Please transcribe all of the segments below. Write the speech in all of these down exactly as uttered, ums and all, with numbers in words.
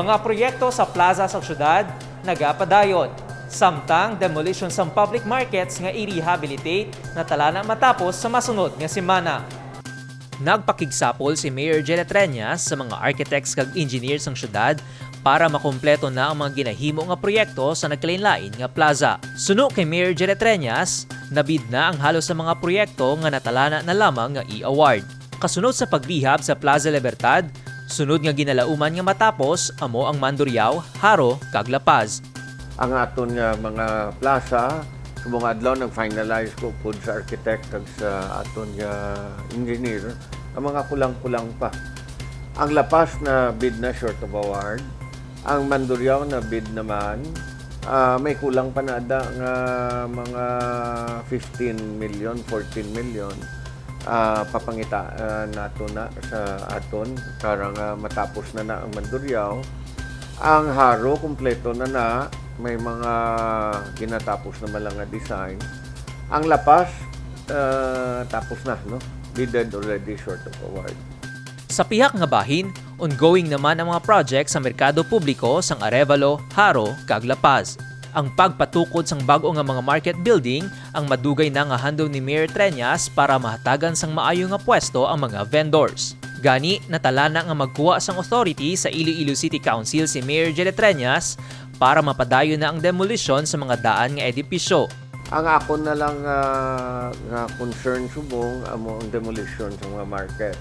Mga proyekto sa plaza sa syudad nagapadayon, samtang demolition sang public markets nga i-rehabilitate natalana matapos sa masunod nga semana. Nagpakigsapol si Mayor Jella Treñas sa mga architects kag engineers sang syudad para makompleto na ang mga ginahimo nga proyekto sa nagkalainlain nga plaza. Suno kay Mayor Jella Treñas, nabid na ang halos sa mga proyekto nga natalana na lamang nga i-award. Kasunod sa pagrehab sa Plaza Libertad, sunod nga ginalauman nga matapos amo ang Mandurriao, Jaro, kag La Paz. Ang aton nga mga plaza, subong adlaw nag-finalize ko upod sa architect kag sa aton nga engineer, ang mga kulang-kulang pa. Ang La Paz na bid na short of award, ang Mandurriao na bid naman, ah, may kulang pa na ada nga mga fifteen million, fourteen million, ah, papangita, ah, nato na sa aton para nga matapos na na ang Mandurriao. Ang Jaro, kompleto na na, may mga ginatapos na man lang nga design. Ang La Paz, ah, tapos na, no? Bidded already, short of award. Sa pihak nga bahin, ongoing naman ang mga project sa merkado publiko sang Arevalo, Jaro, kag La Paz. Ang pagpatukod sang bag-o nga mga market building ang madugay na nga handom ni Mayor Treñas para mahatagan sang maayo nga pwesto ang mga vendors. Gani, natalana nga magkuha sang authority sa Iloilo City Council si Mayor Jella Treñas para mapadayon na ang demolisyon sa mga daan nga edipisyo. Ang akon na lang, ah, nga concern subong amo ang demolition sa mga markets.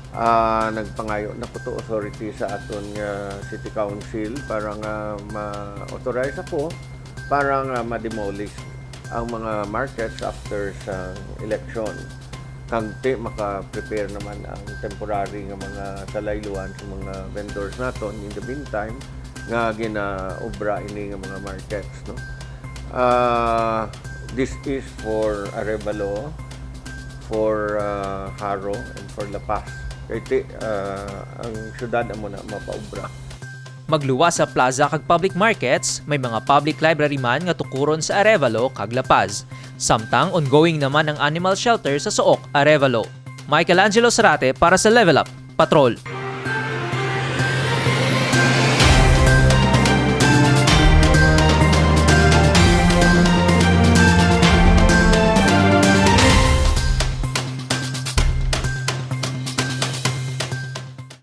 Ah, nagpangayo na ko to authority sa aton nga City Council para nga ma-authorize ako para nga ma-demolish ang mga markets after sa election. Kag ti maka-prepare naman ang temporary nga mga salayluan sa mga vendors naton in the meantime nga ginaobra ini nga mga markets, no? Ah, this is for Arevalo, for, ah, Jaro, and for La Paz. Kay ti, ah, ang syudad amo na mapaobra. Magluwas sa plaza kag public markets, may mga public library man nga tukuron sa Arevalo kag La Paz. Samtang ongoing naman ang animal shelter sa Suok, Arevalo. Michael Angelo Sarate para sa Level Up Patrol.